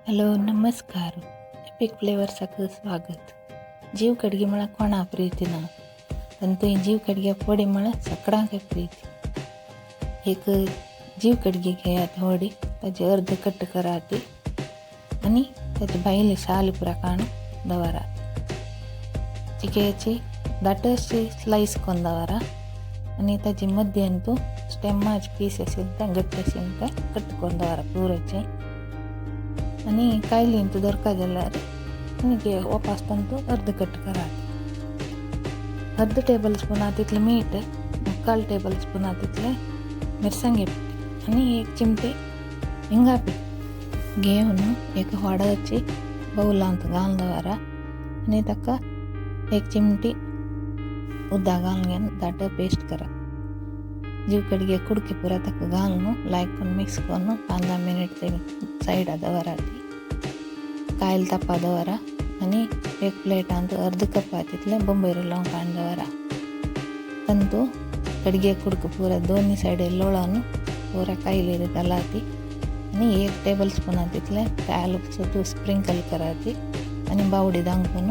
Hello नमस्कार, epic फ्लेवर्साक स्वागत. जीव कडगी म्हळ्यार कोणा प्रीती ना, आनी थंय जीव कडग्या पोडी म्हळ्यार सगळ्यांक प्रीती. एक जीव कडगी घेयात होडी, ताजे अर्द कट करात आनी ताजे भायले साल पुरा काडून दवरात. चिक्याची दाटशी स्लायस करून दवरा आनी ताजे मध्यान तूं स्टेमाचे पीस आशिल्ले ते घट्ट आशिल्ले ते कट करून दवरा पुराचे. आनी कायलींत दवरका जाल्यार आनी वापस तूं अर्द कट करात. अर्द टेबल स्पून तितलें मीठ, मुक्काल टेबल स्पून तितलें मिरसांगे पीठ आनी एक चिमटे हिंगा पीठ घेवन एक व्हडाची बावलांत घालून दवरा आनी ताका एक चिमटी उदक घालून घेवन दाट पेस्ट करा. जीव कडगे कुडके पुरा ताका घालून लायक करून मिक्स करून 15 मिनट ते सायडा दवरात. कायल तापा दवरा आनी एक प्लेटांत अर्द कप तितलें बंबय लवंग काडून दवरा. ತಂತು ಕಡ್ಗೆ ಕುಡ್ಕು ಪೂರ दोनी सायड लोळोन पुरा कायलीर घालाती आनी एक टेबल स्पून तितलें तेल सुद्दां स्प्रिंकल कराती आनी बावडी दांकून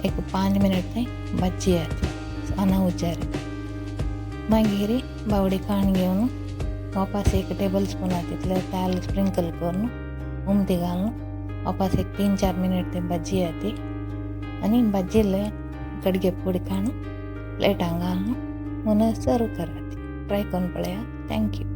एक 5 मिनट थंय भाजयात साना उच्यार. मागीर बावडी काण घेवन वापस एक टेबल स्पून तितलें तेल स्प्रिंकल करून उमथी घालून वापस एक 3-4 मिनट ते भाजयाती आनी भाजिल्ले कडगे पोडी काडून प्लेटान घालून म्हणून सर्व करात. ट्राय करून पळया. Thank you.